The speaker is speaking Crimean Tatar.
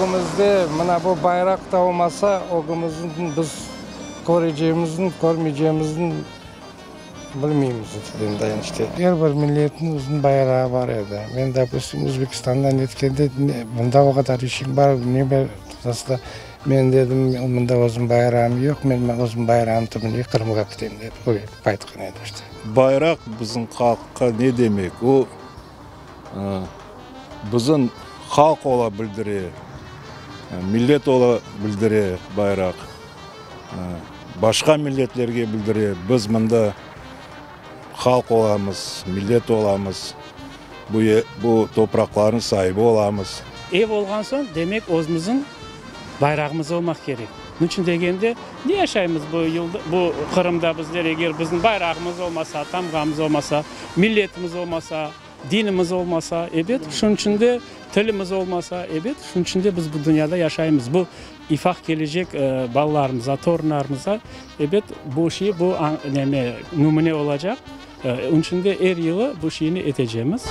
Ögümizde mına bu bayraq da olmasa, ögümizni biz körecegimizni, körmeycegimizni bilmeymiz endi işte. Er bir milletniñ özüniñ bayrağı bar edi. Men, dopustim, Özbekistandan netkende, mında o qadar işiñ bar, ne bar, men dedim, mında özüm bayrağım yoq, men özüm bayrağım tübünde Qırımğa kitem, dep öyle aytqan edim işte. Bayraq bizim halqqa ne demek? O, bizim halq ola bildire, millet ola bildire bayraq. Başqa milletlerge bildire, biz mında halq olamız, millet olamız, bu bu topraqlarnıñ saibi olamız. Ev olğan soñ, demek, özümizniñ bayrağımız olmaq kerek. Niçün degende, ne yaşaymız bu yılda, bu Qırımda bizler, eger bizim bayrağımız olmasa, tamğamız olmasa, milletimiz olmasa, Dinimiz olmasa, ebet, şunıñ içün de tilimiz olmasa, ebet, şunıñ içün de biz bu dünyada yaşaymız. Bu ifaq kelecek balalarımıza, torunlarımıza, ebet, bu şey, bu neme, nümüne olacaq. Onıñ içün de er yılı bu şeyni etecemiz.